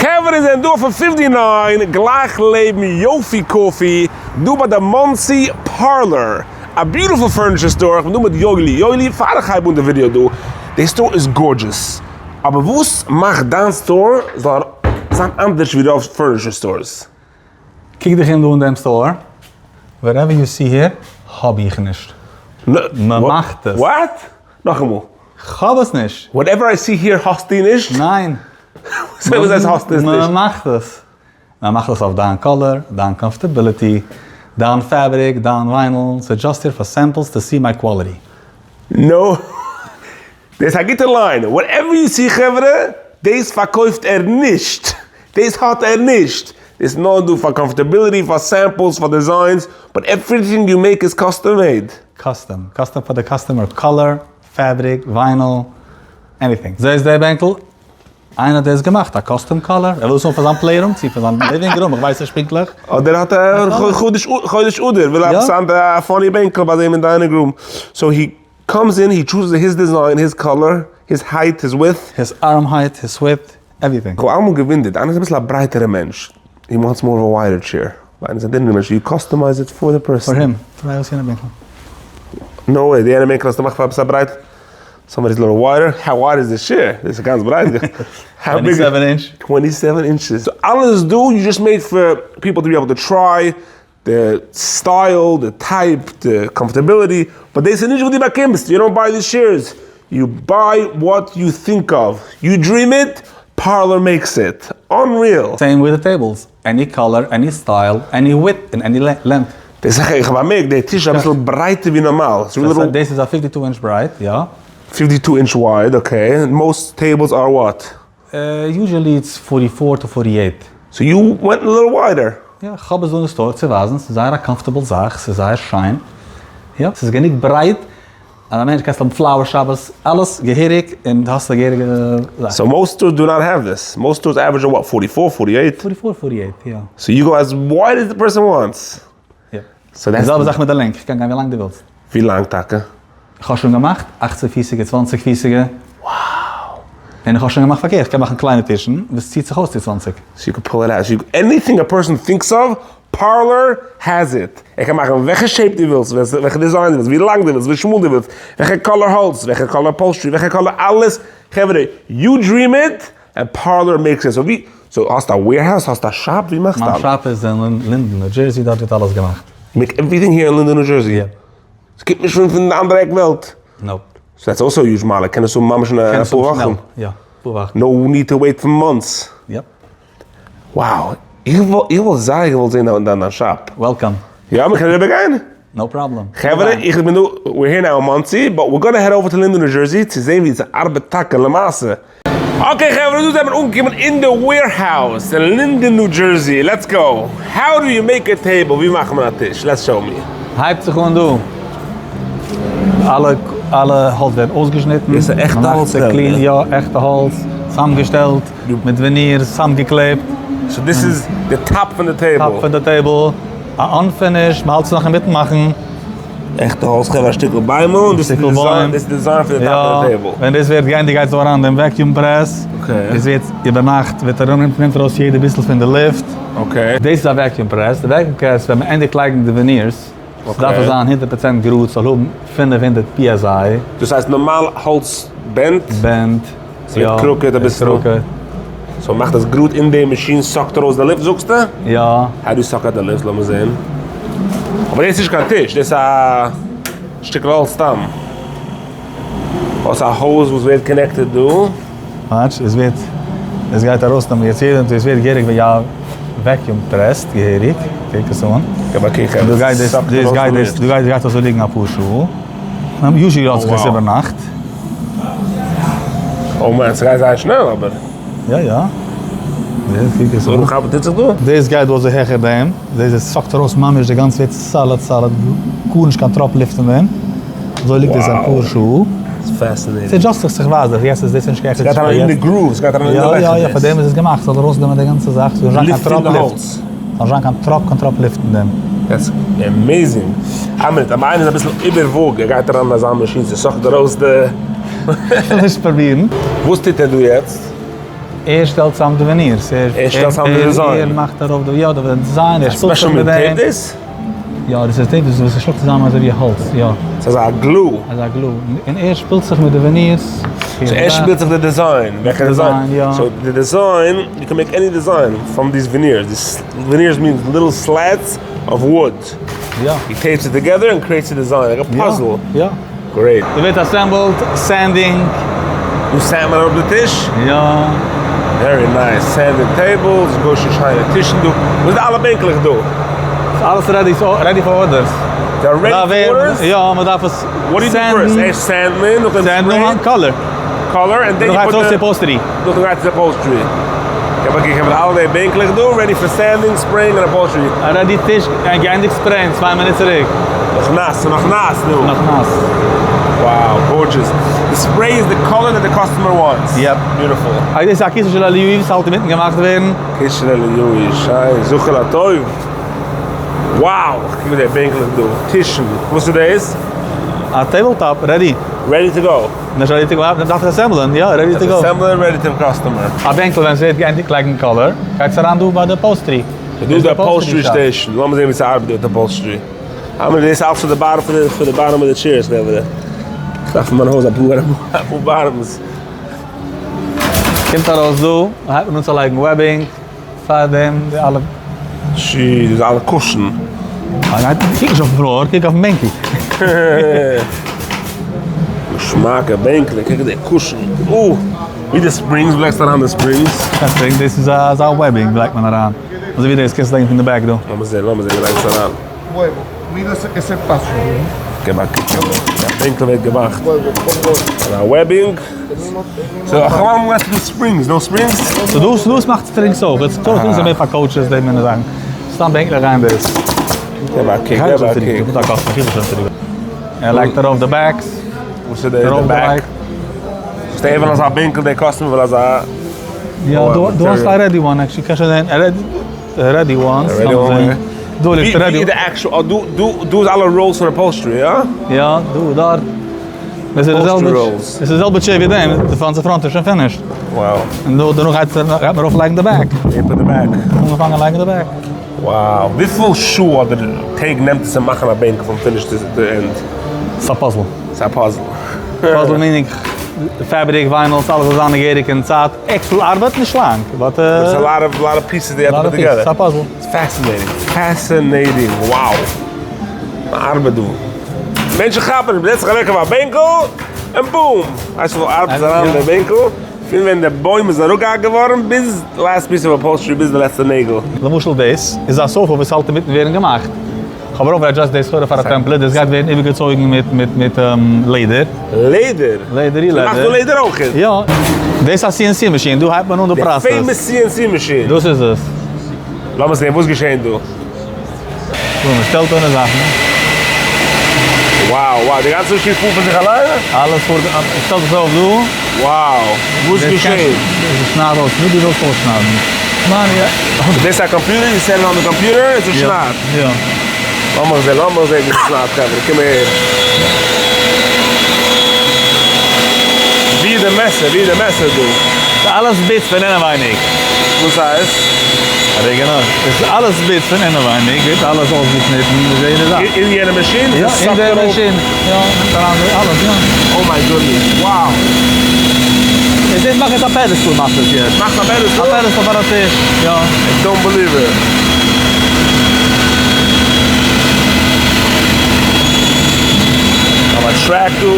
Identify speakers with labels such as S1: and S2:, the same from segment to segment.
S1: חברה זענען דא אויפן fifty nine גלייך לעבן יופי coffee דא ביי די מאנסי Parlor א beautiful furniture store, איך בין דא מיט יואלי, יואלי פאר איך הייב אן די ווידיאו דא, די store איז gorgeous, אבער וואס מאכט דיין store זאל זיין אנדערש ווי רוב furniture stores?
S2: קוק דיך אום דא אין דעם store, whatever you see here האב איך נישט. מ'מאכט עס.
S1: What? נאכאמאל.
S2: כ'האב עס נישט.
S1: Whatever I see here האסטו נישט?
S2: ניין.
S1: סאו וואס הייסט האסטו עס נישט?
S2: מ'מאכט עס. מ'מאכט עס אויף דיין color, דיין comfortability, דיין fabric, דיין vinyl, ס'איז just here פאר samples to see my quality.
S1: נו. דאס איז א גוטע line. Whatever you see חברה, דאס פארקויפט ער נישט. דאס האט ער נישט. דאס איז נאר דא פאר comfortability, פאר samples, פאר designs, but everything you make is custom made.
S2: Custom. Custom פאר די customer color, fabric, vinyl, anything. זעסט די בענקל? איינער האט דאס געמאכט, א custom color, ער וויל עס האבן פאר זיין playroom צו פאר זיין living room, איך ווייס נישט פונקטליך.
S1: אדער האט ער חודש אדר וויל ער עפעס א funny בענקל ביי דעם אין dining room, so he comes in he chooses his design his color his height his width.
S2: His arm height, his width, everything.
S1: כ'האב אלעמאל געוואונדערט, איינער איז אביסל א ברייטערע מענטש, he wants more of a wider chair, איינער איז א דינערע מענטש, you customize it for the person.
S2: For him, try אויס יענע בענקל.
S1: No way, די יענע בענקל האסטו געמאכט פאר עפעס א ברייט, somebody is little wider, how wide is this chair? דאס איז גאנץ ברייט.
S2: Twenty seven inch.
S1: Twenty seven inches. So אלעס דא you just made for people to be able to try the style, the type, the comfortability, but דאס איז נישט וואס דו באקומסט, you don't buy the chairs, you buy what you think of, you dream it, Parlor makes it. Unreal!
S2: Same with די tables, any color, any style, any width און any length.
S1: דאס איך איך האב באמערקט די טיש איז אביסל ברייטער ווי נארמאל.
S2: דאס איז א fifty two inch ברייט, יא.
S1: Fifty two inch wide, okay. And most tables are what?
S2: Usually it's forty four to forty eight.
S1: So you went a little wider.
S2: יא, כ'האב עס דא אין די store צו ווייזן, ס'איז זייער א comfortable זאך, ס'איז זייער שיין, יא, ס'איז גענוג ברייט אז א מענטש קענסט האבן flower שבת, אלעס געהעריג און דו האסט א געהעריגע זאך.
S1: So most stores do not have this, most stores average are what forty four forty eight?
S2: Forty four forty eight, יא.
S1: So you go as wide as the person wants.
S2: יא. די זעלבע זאך מיט די length, כ'קען גיין ווי לאנג דו ווילסט.
S1: ווי לאנג טאקע?
S2: איך האב שוין געמאכט אכצען פיסיגע, צוואנציג פיסיגע.
S1: Wow!
S2: און איך האב שוין געמאכט פארקערט, איך קען מאכן קליינע טישן וואס ציט זיך אויס צו צוואנציג.
S1: So you can pull it out, so you anything a person thinks of, Parlor has it. ער קען מאכן וועלכע shape דו ווילסט, וועלכע design דו ווילסט, ווי לאנג דו ווילסט, ווי שמאל דו ווילסט, וועלכע color האלץ, וועלכע color upholstery, וועלכע color אלעס, חברה, you dream it, and Parlor makes it. So ווי, so האסט א warehouse, האסט א shop, ווי מאכסטו
S2: מיין
S1: אלעס?
S2: shop איז אין לינדען ניו דזשערסי, דארט ווערט אלעס געמאכט.
S1: Make everything here in Linden New Jersey?
S2: יא.
S1: ס'קומט נישט פון פון די אנדערע עק וועלט?
S2: Nope.
S1: So that's also huge מעלה, קען עס האבן ממש אין אפאר וואכן.
S2: יא, אפאר וואכן.
S1: No need to wait for months.
S2: Yep.
S1: Wow, איך וואלט זייער געוואלט זען דיין shop.
S2: Welcome.
S1: יא, מ'קען אריבער גיין?
S2: No problem.
S1: חברה, איך בין דא, we're here now in Monsey, but we're gonna head over to Linden New Jersey צו זען ווי ס'ארבעט טאקע למעשה. Okay חברה, דא זעמיר אנגעקומען אין די warehouse אין לינדען ניו דזשערסי, let's go! How do you make a table? ווי מאכט מען א טיש? Let's show me.
S2: הייבט זיך אן דא, אלע אלע האלץ ווערן אויסגעשניטן,
S1: דאס איז עכטע האלץ?
S2: Clean, יא עכטע האלץ, צוזאמגעשטעלט מיט veneers, צוזאמגעקלעבט.
S1: So דאס איז די top פון די table?
S2: Top פון די table, א unfinished, מ'האלט עס נאך אינמיטן מאכן.
S1: עכטע האלץ חברה א שטיקל ביימל און דאס איז די design דאס איז די design פון די top פון די table.
S2: ווען דאס ווערט געענדיגט גייט עס אריין אין דעם vacuum press, דאס ווערט איבערנאכט ווערט ארום נעמט ארויס יעדע ביסל פון די לופט. דאס איז א vacuum press, די vacuum press ווען מען ענדיגט לייגן די veneers, ס'דארף עס זיין הונדערט פראצענט גראד ס'זאל האבן 500 PSI.
S1: דאס הייסט נארמאל האלץ bend?
S2: Bend,
S1: יא. ס'ווערט crooked אביסל. So מ'מאכט עס גראד אין די מאשין suck ט ארויס די לופט זאגסטו?
S2: יא.
S1: How do suck out די לופט לאמיר זעהן. אבער דאס איז נישט קיין טיש דאס איז א שטיקל האלץ סתם. האסט א hose וואס ווערט connected דא.
S2: Watch, עס ווערט, עס גייט ארויס נאר יעצט יעדע, עס ווערט געהעריג ווי א vacuum pressed געהעריג, קוק עס אן.
S1: געב א קוק,
S2: דא גייט דאס, דאס גייט דאס, דא גייט גייט אזוי ליגן אפאר שעה. Usually לאזט זיך עס איבערנאכט.
S1: Oh man, ס'גייט זייער שנעל אבער.
S2: יא יא.
S1: ברוך הבא טוט זיך דא?
S2: דאס גייט דא אזוי העכער דעם, דאס עס suck ט ארויס ממש די גאנצע ווערט solid solid, גארנישט קיין טראפ לופט אין דעם, אזוי ליגט דאס אפאר שעה.
S1: ס'איז fascinating.
S2: ס'איז just איך ווייז דיך, יעצט איז דאס נישט קיין
S1: ס'גייט אריין אין די groove, ס'גייט אריין אין די לעכער.
S2: יא יא יא, פאר דעם איז עס געמאכט, ס'זאל ארויסנעמען די גאנצע זאך, ס'זאל נישט זיין קיין טראפ לופט. ס'זאל נישט זיין קיין טראפ קיין טראפ לופט אין דעם.
S1: That's amazing. א מינוט, אבער איינער איז אביסל איבערוואג, ער גייט אריין אין אזא מאשין, ס' suck ט ארויס די.
S2: כ'וויל נישט פרובירן.
S1: וואס טוט ער דא יעצט?
S2: ער שטעלט צוזאם די veneers.
S1: ער שטעלט צוזאם די design.
S2: ער מאכט ארויף די, יא, די design, ער שפילט זיך מיט דעם.
S1: Special tape דאס?
S2: יא, דאס איז tape, דאס איז וואס ער שלאגט צוזאם אזוי ווי האלץ, יא.
S1: ס'איז אזא glue.
S2: אזא glue. און ער שפילט זיך מיט די veneers.
S1: So ער שפילט זיך די design. וועלכע design?
S2: יא.
S1: So די design, you can make any design from these veneers. These veneers means little slats of wood.
S2: יא.
S1: He tapes it together and creates a design, like a puzzle.
S2: יא.
S1: Great.
S2: דא ווערט assembled, sanding.
S1: דא sand מען אראפ די טיש?
S2: יא.
S1: Very nice. Sanded tables, גוישע שיינע טישן דא. וואס איז די אלע בענקלעך דא?
S2: ס'איז אלעס ready, ready for orders.
S1: They're ready for orders?
S2: יא, מען דארף עס
S1: What do you do first? ערשט sand מען, נאכדעם
S2: sand מען, color.
S1: Color, and then you
S2: נאכדעם
S1: put
S2: גייט
S1: the
S2: אויס upholstery.
S1: נאכדעם גייט צו upholstery. איך האב געגעבן אלע די בענקלעך דא, ready for sanding, spraying and upholstery.
S2: א ready טיש, געענדיגט spray ען צוויי מינוט צוריק.
S1: נאך נאס, ס'איז נאך נאס נו.
S2: נאך נאס.
S1: Wow, gorgeous. The spray is the color that the customer wants.
S2: Yep.
S1: Beautiful.
S2: אה, דאס איז א כסא של אליהו, וואס האלט אינמיטן געמאכט ווערן.
S1: כסא של אליהו, שיין, זכר לטוב. Wow, קוק ווי די בענקלעך דא, טישן. וואס איז דאס?
S2: א table top, ready.
S1: Ready to go.
S2: נישט ready to go, מען דארף עס assemble ען, יא, ready to go.
S1: Assemble ען, ready to customer.
S2: א בענקל ווען ס'ווערט געענדיגט לייגן color, גייט עס אריין דא ביי די upholstery.
S1: דא איז די upholstery station, לאמיר זען ווי ס'ארבעט דא די upholstery. האמיר דאס אלס פאר די bottom פון די פאר די bottom of the chairs נעבעך. איך דארף אין מיין הויז אפאר אפאר bottoms.
S2: קומט ארויס דא, הייבט מען אן צו לייגן webbing, פארדעם די אלע.
S1: שי, דאס איז אלע cushion.
S2: קוק נישט אויפן floor, קוק אויפן בענקל.
S1: געשמאקע בענקלעך, קוק די cushion. אה, ווי די springs, ווי לייגסטו אריין די springs?
S2: Spring, דאס איז אזא webbing לייגט מען אריין. אזוי ווי דאס קענסטו לייגן פון די back דא.
S1: לאמיר זען, לאמיר זען ווי לייגסטו אריין. געב א קוק. די בענקל ווערט געמאכט. א webbing. So how long left the springs? No springs?
S2: So דאס דאס מאכט springs אויך. עס טוט אונז מער פאר couches די מינע זאכן. סתם בענקלעך אריין דאס.
S1: געב א קוק, געב א קוק.
S2: ער לייגט ארויף די backs.
S1: וואס איז די back? שטעל וויל אזא בענקל דער customer וויל אזא.
S2: יא, דו האסט א ready one actually, קענסט שוין זען ready ones. דא ליגט ready.
S1: ווי איז די actual, דא דא איז אלע rolls פון upholstery, יא?
S2: יא, דא, דארט. דאס איז די זעלבע, דאס איז די זעלבע chair ווי דעם, די front front איז שוין finished.
S1: Wow.
S2: און דא דערנאך גייט גייט מען ארויף לייגן די back.
S1: Put the back.
S2: אנגעפאנגען לייגן די back.
S1: Wow. וויפיל שעה אדער טעג נעמט עס צו מאכן א בענקל פון finish to end?
S2: ס'איז א puzzle.
S1: ס'איז א puzzle.
S2: Puzzle meaning fabric, vinyls, אלעס זאל זיין געהעריג אין צייט. Actual ארבעט נישט לאנג, but
S1: There's a lot of, lot of pieces they have to put together.
S2: ס'איז א puzzle.
S1: It's fascinating. Fascinating. Wow. מ'ארבעט דא. מענטשן כאפן, מ'זעצט זיך אוועק אויף א בענקל, און boom! ווייסט וויפיל ארבעט איז אריין אין די בענקל? פון ווען די בוים איז אראפגעהאקט געווארן ביז last piece of upholstery ביז די לעצטע נעגל.
S2: למשל דאס איז א sofa וואס האלט אינמיטן ווערן געמאכט. כ'האב ארויף adjust די סחורה פאר א template, דאס גייט ווערן איבערגעצויגן מיט מיט מיט לעדער.
S1: לעדער?
S2: לעדער, לעדער.
S1: מאכט דא לעדער אויך?
S2: יא. דאס איז א CNC מאשין, דא הייבט מען אן די process.
S1: די famous CNC מאשין.
S2: דאס איז עס.
S1: לאמיר זען וואס געשען דא.
S2: דא מען שטעלט אן די זאכן.
S1: Wow, wow, די גאנצע מאשין פארט פון זיך אליין?
S2: אלעס פארט, שטעלט זיך אויף דא.
S1: Wow, וואס געשען?
S2: דאס שניידט אויס, ווי דו ווילסט אויסשניידן. ניין, יא.
S1: דאס איז א computer, you set it on the computer, און ס'שניידט.
S2: יא.
S1: לאמיר זען, לאמיר זען ווי ס'שניידט חברה, קום אהער. ווי איז די מעסער, ווי איז די מעסער דא?
S2: ס'איז אלעס bits פון אינעווייניג.
S1: וואס הייסט?
S2: א רגע נאר. עס איז אלעס bits פון אינעווייניג, ווערט אלעס אויסגעשניטן, די זעלבע זאך.
S1: אין יענע מאשין?
S2: יא, אין די מאשין. יא, נעמט אריין אלעס, יא.
S1: Oh my goodness, wow.
S2: עס איז מאכט א pedestal מאכט עס יעצט.
S1: מאכט א pedestal?
S2: א pedestal פאר א טיש, יא.
S1: I don't believe it. אבער track דא.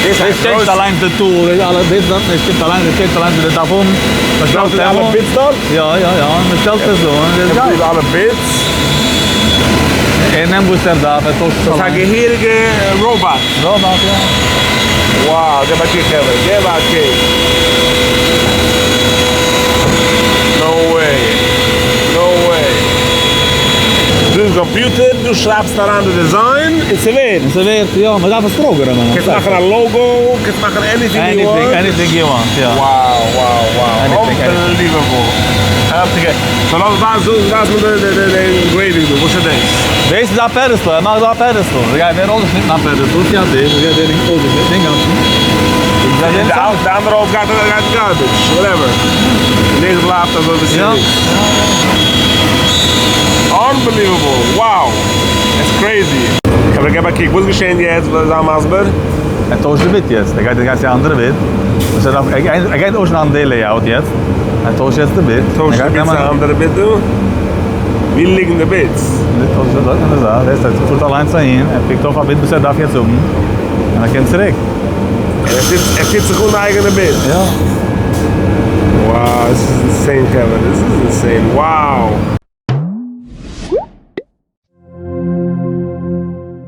S2: דאס change ט אליינס די tool, דאס אלעס, דאס דארט נישט, קומט אליינס, דאס change ט אליינס ווי די דארף האבן. מען שטעלט
S1: אלע bits דארט?
S2: יא, יא, יא, מען שטעלט עס דא און דאס גייט.
S1: אלע bits.
S2: ער נעמט וואס ער דארף, ער טוישט עס
S1: דאס איז א
S2: אליינס.
S1: געהעריגע robot.
S2: Robot, יא.
S1: Wow, געב א קוק חברה, געב א קוק. No way. No way. דא איז computer, דו שרייבסט אריין די design און ס'ווערט.
S2: און ס'ווערט, יא, מען דארף עס program ען.
S1: קענסט מאכן א logo, קענסט מאכן anything you want.
S2: Anything you want, יא.
S1: Wow, wow, wow. Unbelievable. So לאז ווייז ווייז מיר די די די engraving דא, וואס איז דאס?
S2: דאס איז א pedestal, ער מאכט דא א pedestal. ס'גייט ווערן אויסגעשניטן א pedestal, יא, דאס גייט ווערן אויסגעשניטן אינגאנצן.
S1: די אנדערע האלץ גייט אין garbage, whatever. און דאס בלייבט אזוי ווי ס'איז. Unbelievable! Wow! It's crazy! חברה געב א קוק, וואס געשעהן יעצט? זיי מסביר.
S2: ער טוישט די bit יעצט, ער גייט ער גייט צו א אנדערע bit, וואס ער דארף, ער גייט אויסשניידן די layout יעצט, ער טוישט יעצט די bit,
S1: טוישט די bit צו א אנדערע bit דא? ווי ליגן די bits?
S2: די טוישט דארט אין די זייט, זעסט ער פארט אליינס אהין, ער pick ט אויף א bit וואס ער דארף יעצט האבן, און ער קומט צוריק.
S1: ער טוט זיך אן א אייגענע bit?
S2: יא.
S1: Wow, this is insane חברה, this is insane, wow!